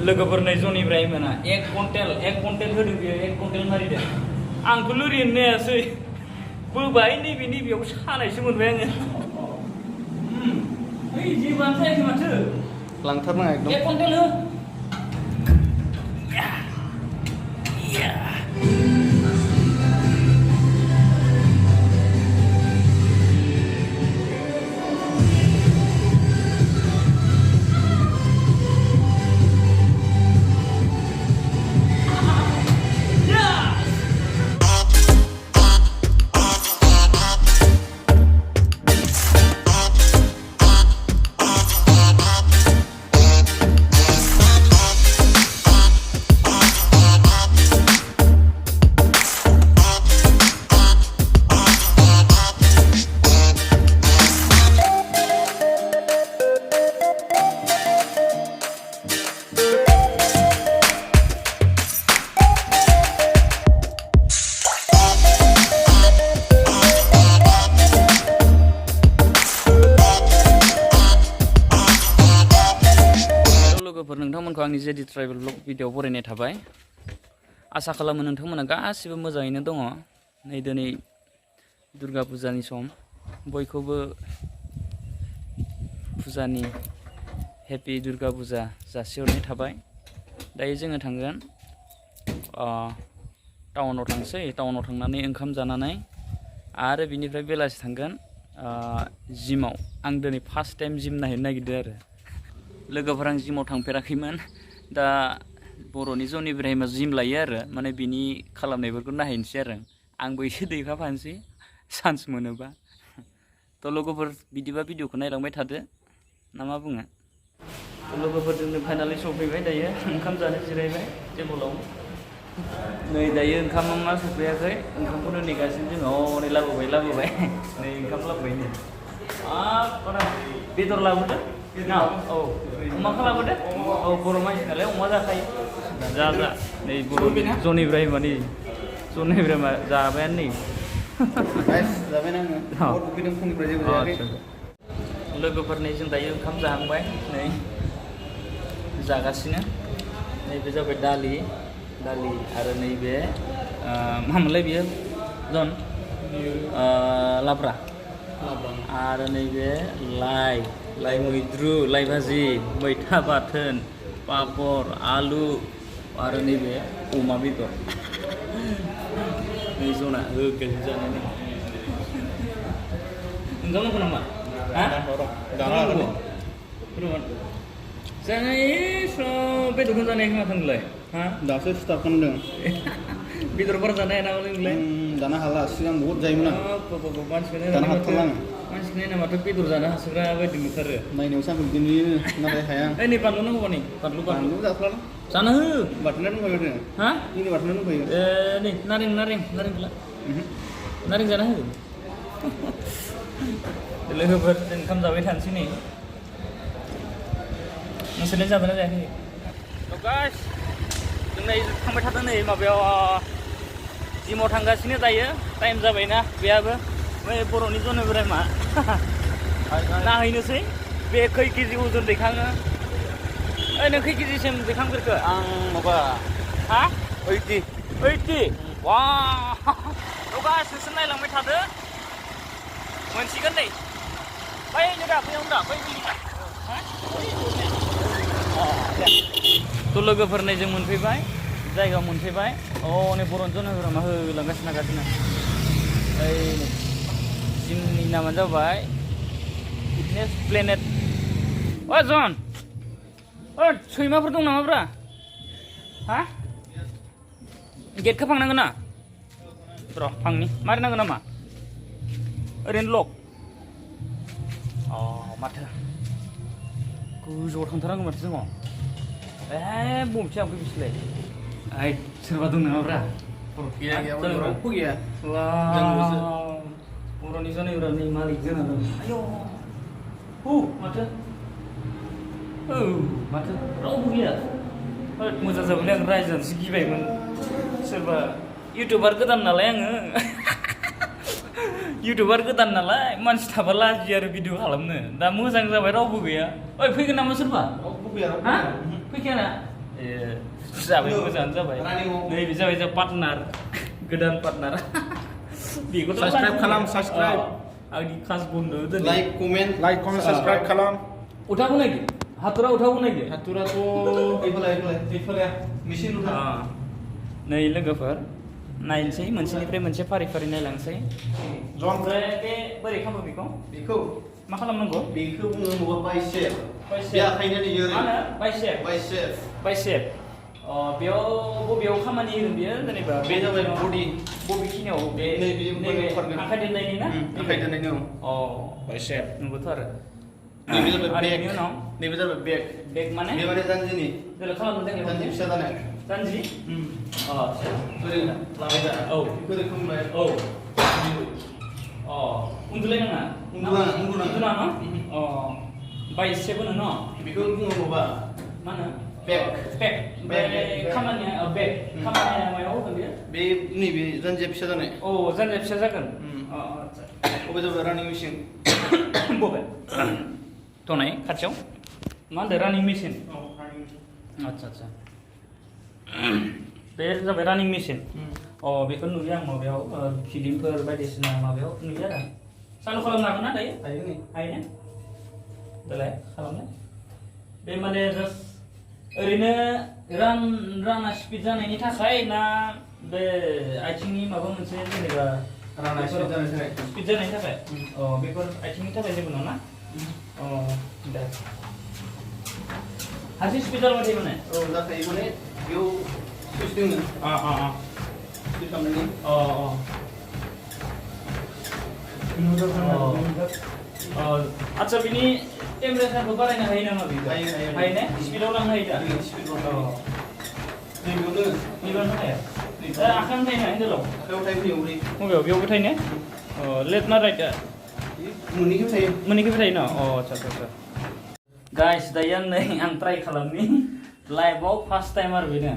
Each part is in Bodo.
लोगोफोरनो जनिफ्राय मोना 1 कुइन्टेल होदों बियो 1 कुइन्टेल मारिदों आंखौ लोरिनो नायासै बोबाय नैबेयाव सानायसो मोनबाय आङो ओइ जेबोआनो जायाखै माथो लांथारनाङा एकदम 1 कुइन्टेल हो नोंथांमोनखौ आंनि जेडि ट्राइबेल ब्लग भिडिअ बरायनाय थाबाय आसा खालामो नोंथांमोना गासिबो मोजाङैनो दङ नै दिनै दुर्गा फुजानि सम बयखौबो फुजानि हेपि दुर्गा फुजा जासिहरनाय थाबाय दायो जोङो थांगोन टाउनाव थांसै टाउनाव थांनानै ओंखाम जानानै आरो बिनिफ्राय बेलासि थांगोन जिमाव आं दिनै फार्स्ट टाइम जिम नायहैनो नागिरदों आरो लोगोफोरा आं जिमाव थांफेराखैमोन दा बर'नि जनि इब्राहिमा जिम लायो आरो माने बिनि खालामनायफोरखौ नायहैनोसै आरो आंबो एसे दैफाफानोसै चान्स मोनोबा थ' लोगोफोर बिदिबा भिडिअखौ नायलांबाय थादो ना मा बुङो लोगोफोरजों फाइनालि सफैबाय दायो ओंखाम जानो जिरायबाय टेबोलाव नै दायो ओंखामा मा सफैयाखै ओंखामखौनो नेगासिनो जोङो हनै लाबोबाय नै ओंखाम लाबोबाय नै बेदर लाबोदो ना औ अमाखौ लाबोदो औ बर' मानसि नालाय अमा जाखायो जा नै बर' जनि इब्राहिमानि जनि इब्राहिमा जाबायानो नै लोगोफोरनि जों दायो ओंखाम जाहांबाय नै जागासिनो नैबे जाबाय दालि आरो नैबे मामोनलाय बियो जन लाब्रा आरो नैबे लाइ मैद्रु लाइ भाजि मैथा बाथोन पापर आलु आरो नैबे अमा बेदर नै जना होगोन जानानै ओंखाम नांगौ नामा जानाय बेदरखौनो जानाय खोमा नोंलाय दासो स्टार्ट खालामदों बेदर बारा जानो हाया नामा नोंलाय जानो हाला सिगां बहुद जायोमोन आं मानसिखौ नायना माथो बेदर जानो हासोग्रा बायदि नुथारो नायनायाव सानखौ बिदिनो नाथाय हाया नै बानलु नांगौबा नै बानलु जाथ'ला जानो हो बाथोना दंखायो जोंनि बाथोना दंखायो नै नारें जानो हो लोगोफोर जों ओंखाम जाबाय थानोसै नै नोंसोरलाय जादोंना जायाखै गाइस जों नै थांबाय थादों नै माबायाव जिमाव थांगासिनो दायो टाइम जाबायना बेयाबो बै बर'नि जन इब्राहिमा नाहैनोसै बे खै केजि अजन दैखाङो नों खै केजिसिम दैखांफेरखो आं माबा 80 वा गाइस नोंसोर नायलांबाय थादो मोनसिगोन नै बै बैयावनो दा बै थ' लोगोफोर नै जों मोनफैबाय जायगायाव मोनफैबाय नै बर'नि जन इब्राहिमा होलांगासिनो ओइ जिमनि नामानो जाबाय फिटनेस प्लेनेट जन सैमाफोर दं नामाब्रा गेटखौ फांनांगोन ना र' फांनि मारै नांगोन नामा ओरैनो लक माथो गोजौआव थांथारनांगौ माथो जोङो बमसै आं फैबिसलाय सोरबा दं नामाब्रा गैया बर'नि जन इब्राहिमनि मालिक जोंना दं माथो रावबो गैया मोजां जाबायलै आं रायजानोसो गिबायमोन सोरबा इउटुबार गोदान नालाय आङो इउटुबार गोदान नालाय मानसि थाबा लाजियो आरो भिडिअ खालामनो दा मोजां जाबाय रावबो गैया फैगोन नामा सोरबा रावबो गैया फैखायाना जाबाय मोजाङानो जाबाय रानिं नैबे जाबाय जों पार्टनार गोदान पार्टनार बेखौथ' Subscribe खालाम, subscribe. आंनि खास बन्धु दोनै लाइक कमेन्ट subscribe खालाम उठाबो नायदो हाथुरा उठाबो नायदो हाथुराथ' এইফালে মেশিন উঠা नै लोगोफोर नायनोसै मोनसेनिफ्राय मोनसे फारि फारि नायलांसै ओमफ्राय बे बोरै खालामो बेखौ बेखौ मा खालामनांगौ बेखौ बुङो माबा बाइसेप Bicep. बे आखाइनि ओरै मा होनो बाइसेप बाइसेप बाइसेप बेयाव बबेयाव खामानि होगोन बेयो जेनेबा बे जाबाय बडि बबेखिनियाव बे नैबे ओंखारगोन आखाइ दोननायनि ना आखाइ दोननायनि अ बाइसेप नंगौथ' आरो नैबे जाबाय आरो बेक बेनि उनाव नैबे जाबाय बेक बेक माने बे माने जानजिनि जेला खालामनो जानजि थाखाय फिसा जानाय जानजि अ ओरै लाबाय दा औ बेखौ ओरै खालामबाय औ अ उन्दुलायनाङा उन्दुनाङा अ बाइसेप होनो न' बेखौ बुङो माबा मा होनो बेक बेक बेक, ओमफ्राय बेक। खामानिया बेक खामानिया मायाव होगोन बेयो बे नैबे जानजिया फिसा जानाय औ जानजिया फिसा जागोन अ आच्छा बबे जाबाय रानिं मेसिन बबे थनाय खाथियाव मा होनदों रानिं मेसिन आच्छा आच्छा बे जाबाय रानिं मेसिन अ बेखौ नुयो आं माबायाव फिल्मफोर बायदिसिना माबायाव नुयो आरो चालु खालामनो हागोन ना दायो हायो नै हायो ना देलाय खालामनो बे माने जास्ट ओरैनो राना स्पिड जानायनि थाखाय ना बे आथिंनि माबा मोनसे जेनेबा राना स्पिड जानायनि थाखाय स्पिड जानायनि थाखाय अ बेफोर आथिंनि थाखाय जेबो नङा ना अ दे हारसिं स्पिड जाबाय थायो माने औ जाखायो माने बेयाव सुइस दोङो स्पिड खालामनायनि आच्छा बिनि टेम्पारेचारखौ बारायनो हायो नामा बेखौ हायो ने स्पिडाव लांनो हायो दा स्पिडआव नैबेयाव दोङो बेबानो हाया आखायावनो थायो ना हेन्देलाव आखाइयाव थायो फैयो ओरै बबेयाव बेयावबो थायो ने लेफ्ट ना राइट मोननैखैबो थायो मोननैखैबो थायो ना अ आच्छा आच्छा गाइस दायो आं ट्राइ खालामनि लाइफआव फार्स्ट टाइम आरो बेनो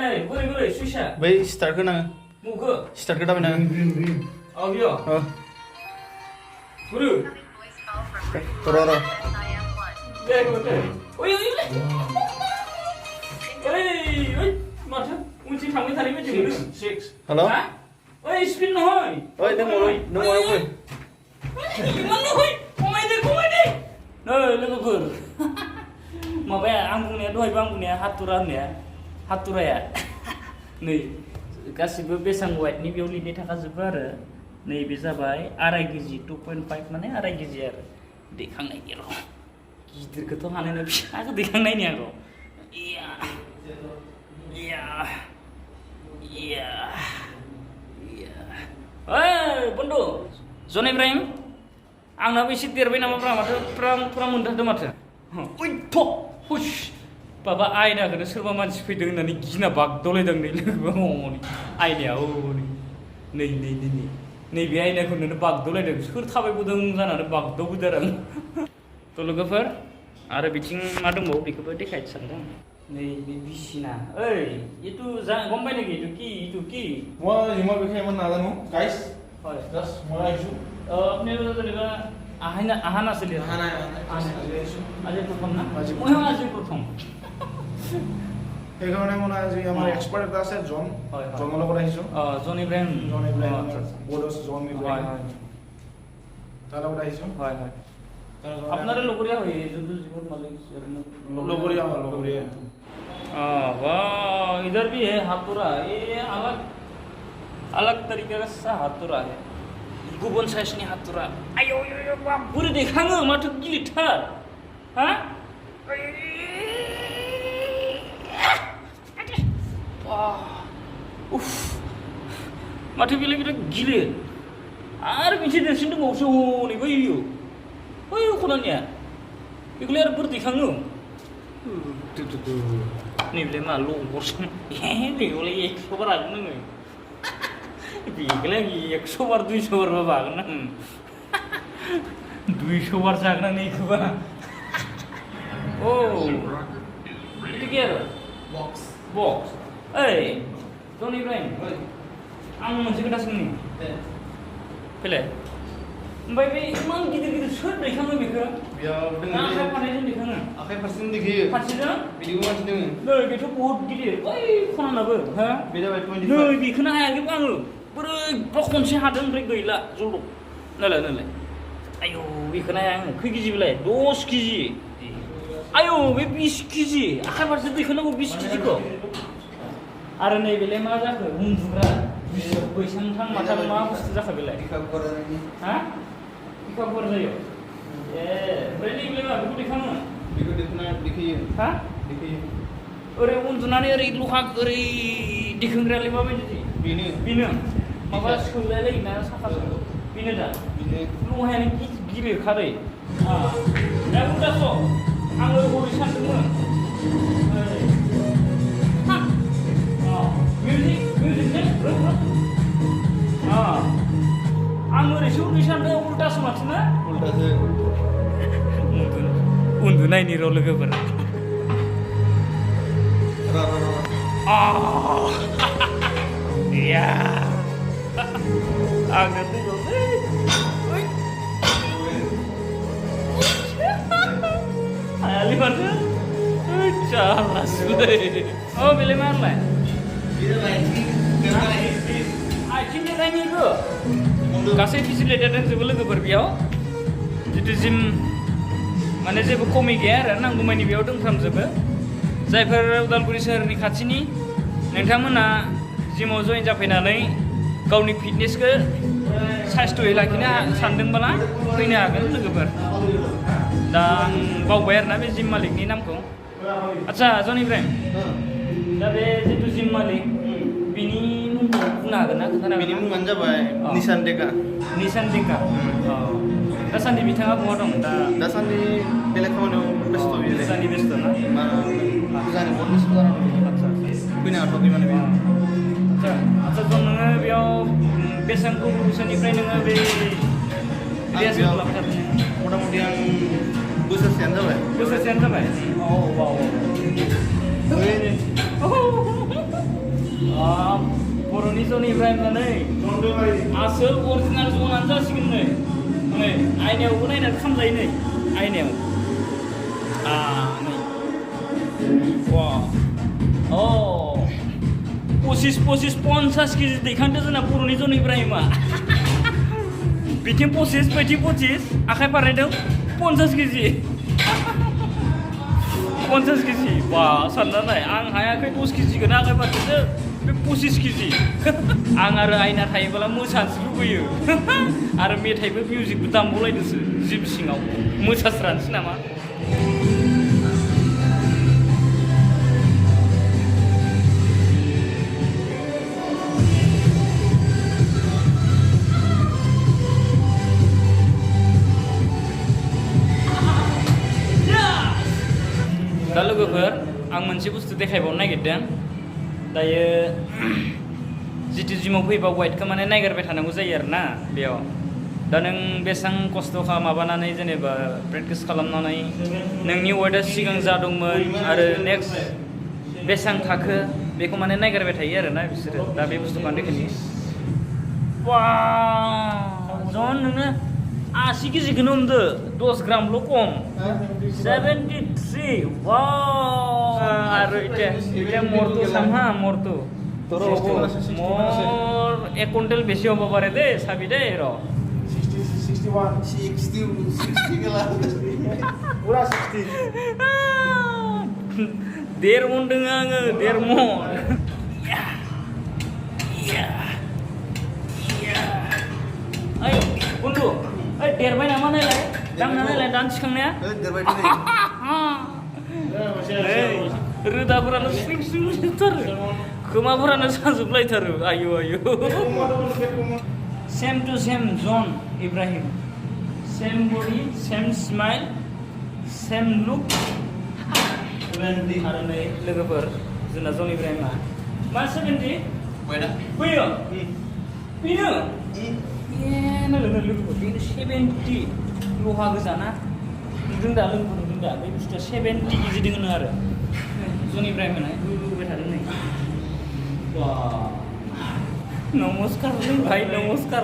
ओइ बोरै सुइसा बै स्टार्टखौ नाङो मुखौ स्टार्टखौ दाबाय नाङो अ बियो गुरु र' दे दे ओइ माथो उनथिं थांबाय थानाय बायदि मोनो 6 हेल' ओइ स्पिड নহয় ओइ नों मायाव फै इमान নহয় खमायदो नै लोगोफोर माबाया आं बुंनाया दहायबो आं बुंनाया हाथुराया नै गासिबो बेसेबां वाइटनि बेयाव लिरनाय थाखाजोबो आरो नैबे जाबाय 2.5 केजि 2.5 माने 2.5 केजि आरो दैखांनायनि र' गिदिरखौथ' हानाय नङा फिसाखौ दैखांनायनि आं र' ओइ बन्धु जन इब्राहिम आंनाबो एसे देरबाय नामाब्रा माथो फुरा मोनथारदों माथो ओइथ' हुस माबा आयनाखौनो सोरबा मानसि फैदों होननानै गिना बागदावलायदों नै लोगो आयनाया नैबे आयनाखौनो बागदावलायदों सोर थाबायबोदों जानानै बागदावबोदों आरो आं थ' लोगोफोर आरो बिथिं मा दंबावो बेखौबो देखायनो सानदों नैबे बिसिना ओइ इटु गम पाइ নেকি ইটু কি মই বিষয়ে ইমান নাজানো গাইস হয় জাস্ট মই আহিছো আপুনি যেনিবা আহা নাছিল আজি প্ৰথম না আজি মইও আজি প্ৰথম সেইকাৰণে মানে আজি আমাৰ এক্সপাৰ্ট এটা আছে জন জনৰ লগত আহিছো জন ইব্ৰাহিম বডছ জন ইব্ৰাহিম তাৰ লগত আহিছো হয় আপনারা লগরিয়া হই যদু জীবন মালিক লগরিয়া वाह इधर भी है हाथुरा ये अलग तरीके का हाथुरा है गुबुन साइजनि हाथुरा आयो बाप बोरै देखाङो माथो गिलिरथार हा उफ माथो बेलाय बिराद गिलिर आरो मोनसे देरसिन दंबावोसो हनै बैयो खनानिया बेखौलाय आरो बोरै देखाङो नैबेलाय मा लंबरसो बेखौलाय 100 बार हागोन नोङो बेखौलाय 100 बार 200 बारबा बागोन आं 200 बार जागोन आं नैखौबा औ itu কি आरो बक्स ओइ जन इब्राहिम आं मोनसे खोथा सोंनि फैलाय ओमफ्राय बे इमान गिदिर सोर दैखाङो बेखौ Biar dengan आखाइ फारनैजों दिखाङो akhir pasti dikit. फारसेजों Video masih dengan. नै बेथ' बहुत गिदिर बै खनानाबो हा Beda by 25. नै बेखौनो हायाखैबो आङो बोरैबा खनसे हादों ओमफ्राय गैला जलद नालाय आयौ बेखौनो हाया आङो खै केजि बेलाय 10 केजि आयौ बे 20 केजि आखाइ फारसे दैखांनांगौ 20 केजिखौ आरो नै बेलाय मा जाखो उन्दुग्रा बैसां थां माथां मा बुस्थु जाखो बेलाय Dikap koran ini. हा बिखाफोर जायो ए ओमफ्राय नै बेलाय मा बेखौ दैखाङो Video dikena dikit. हा Dikit. ओरै उन्दुनानै ओरै लहा ओरै दिखांग्रायालाय माबायदि Ini. बेनो माबा सोलायलायोना साखाजों बेनो दा Ini. लहायानो गिलिर खारै दा उदास' आङो हरै सानदोंमोन मिउजिक आं ओरैसो उदै सानदों उल्टासो माथो ना Ulta se. उन्दुनायनि र' लोगोफोर iya agak tuh Ali mana? Jalas le. Oh pilih mana? Bila lagi. Aji ni lagi tu. Kasih facility dan sebelum ke berbiau. Jadi gym mana je berkomi gaya, nang gumai ni biau dong from jebe. Zaifar Udalguri सहरनि खाथिनि नोंथांमोना जिमाव जइन जाफैनानै गावनि फिटनेसखौ साइस्थ'यै लाखिनो सानदोंब्ला फैनो हागोन लोगोफोर दा आं बावबाय आरोना बे जिम मालिकनि नामखौ आच्छा जन इब्राहिम दा बे जितु जिम मालिक बिनि मुंखौ बुंनो हागोन ना खोन्थानो हागोन Ini mungan jabai. Nissan Deka. Nissan Deka दासान्दि बिथाङा बहा दं दा Dasani belak kamu besto bile. दासान्दि बेस्थ' ना Mana Dasani bonus sekarang. Punya atau gimana bi? आच्छा जन नोङो बेयाव बेसेबां गोबावसोनिफ्राय नोङो बे रियाजखौ खालामबाय थादों Mudah-mudahan yang bosan jabai. बोसोरसेयानो जाबाय औ वाव बर'नि जन इब्राहिम नै आसोल अरिजिनाल जनानो जासिगोन नै आयनायावबो नायनानै खामजायो नै आयनायाव नै वा अ 25-50 केजि दैखांदो जोंना बर'नि जन इब्राहिमा बिथिं 25 बैथिं 25 आखाइ फारनैदों 50 केजि 50 केजि बा सानना नाय आं हायाखै 10 केजिखौनो आखाइ फारसेजों बे 25 केजि आं आरो आयना थायोब्ला मोसानोसो लुबैयो आरो मेथाइबो मिउजिकबो दामबावलायदोंसो जिम सिङाव मोसास्रानोसै नामा दा लोगोफोर आं मोनसे बुस्थु देखायबावनो नागिरदों दायो जितु जिमाव फैबा वेटखौ माने नायगारबाय थानांगौ जायो आरोना बेयाव दा नों बेसेबां खस्थ' माबानानै जेनेबा प्रेक्टिस खालामनानै नोंनि वेटआ सिगां जादोंमोन आरो नेक्स्ट बेसेबां थाखो बेखौ माने नायगारबाय थायो आरोना बिसोरो दा बे बुस्थुखौ आं देखायनि वा जन नोङो 80 केजिखौनो हमदो 10 ग्रामल' खम 73 wow aru ite morto sama morto mor ek kuntal beshi hobo pare de sabi de ro 60 lah. Pura 60. der mon dengan der mon ya ayo bundu ayo der main mana lah dang mana lah dan sikangnya Terbaik ini. रोदाफोरानो स्रिं स्रिं जाथारो खोमाफोरानो साजोबलायथारो आयु आयु सेम टु सेम जन इब्राहिम सेम बडि सेम स्माइल सेम लुक आरो नै लोगोफोर जोंना जन इब्राहिमा मा 70 Beda. फैयो बेनो ए लोगोफोर बेनो 70 लहा गोजाना नुदों दा लोगोफोर नुदों दा बे बुस्थुआ 70 केजि दङ आरो जनिफ्राय मोना लुबैबाय थादों नै बा नमस्कार भाइ नमस्कार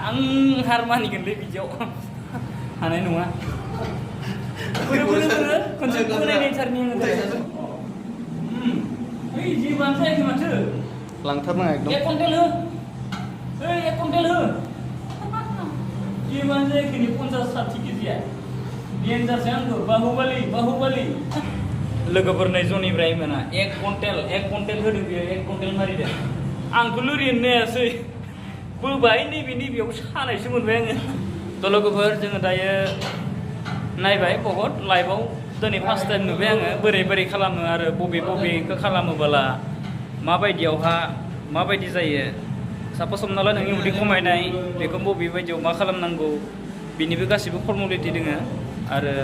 आं हार मानिगोनलै बिदियाव हानाय नङा बोरो खनसे नायनायथारनि आङो ओइ जेबोआनो जायाखै माथो लांथारनाङा एकदम 1 कुइन्टेल हो ओइ 1 कुइन्टेल हो जेबोआनो जायाखै नि 50-60 केजिया डेन्जारसो आंखौ बाहुबालि लोगोफोर नै जनिफ्राय मोना 1 कुइन्टेल होदों बियो 1 कुइन्टेल मारिदों आंखौ लोरिनो नायासै बोबाय नैबेयाव सानायसो मोनबाय आङो थ' लोगोफोर जोङो दायो नायबाय बहुत लाइभआव दिनै फार्स्ट टाइम नुबाय आङो बोरै खालामो आरो बबेखौ खालामोबोला माबायदियावहा माबायदि जायो सापस हमना ला नोंनि उदै खमायनाय बेखौ बबे बायदियाव मा खालामनांगौ बिनिबो गासिबो फर्मुलिटि दोङो आरो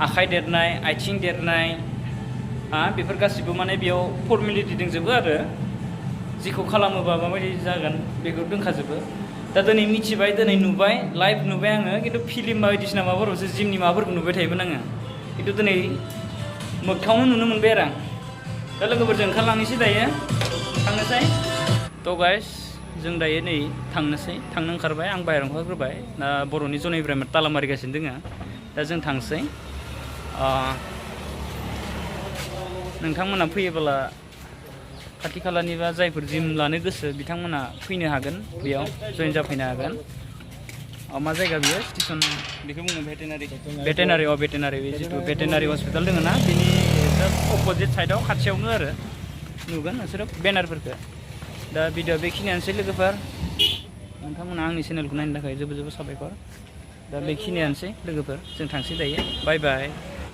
आखाइ देरनाय आथिं देरनाय बेफोर गासिबो माने बेयाव फर्मुलिटि दंजोबो आरो जिखौ खालामोबा माबायदि जागोन बेखौ दोनखाजोबो दा दिनै मिथिबाय दिनै नुबाय लाइभ नुबाय आङो खिन्थु फिल्म बायदिसिना माबाफोरावसो जिमनि माबाफोरखौ नुबाय थायोमोन आङो खिन्थु दिनै मोगथाङावनो नुनो मोनबाय आरो आं दा लोगोफोरजों ओंखारलांनोसै दायो थांनोसै थ' गाइस जों दायो नै थांनो ओंखारबाय आं बाहेरायाव ओंखारग्रोबाय दा बर'नि जनिफ्राय ताला मारिगासिनो दोङो दा जों थांसै नोंथांमोना फैयोब्ला खाथि खालानि बा जायफोर जिम लानो गोसो बिथांमोना फैनो हागोन बेयाव जइन जाफैनो हागोन मा जायगा बियो स्टेसन बेखौ बुङो भेटेनारि जिथु भेटेनारि हस्पिटाल दङ ना बिनि जास्ट अपोजिट साइडआव खाथियावनो आरो नुगोन नोंसोरो बेनारफोरखौ दा भिडिअ बेखिनियानोसै लोगोफोर नोंथांमोना आंनि चेनेलखौ नायनो थाखाय जोबोद साबायखर दा बेखिनियानोसै लोगोफोर जों थांसै दायो बाय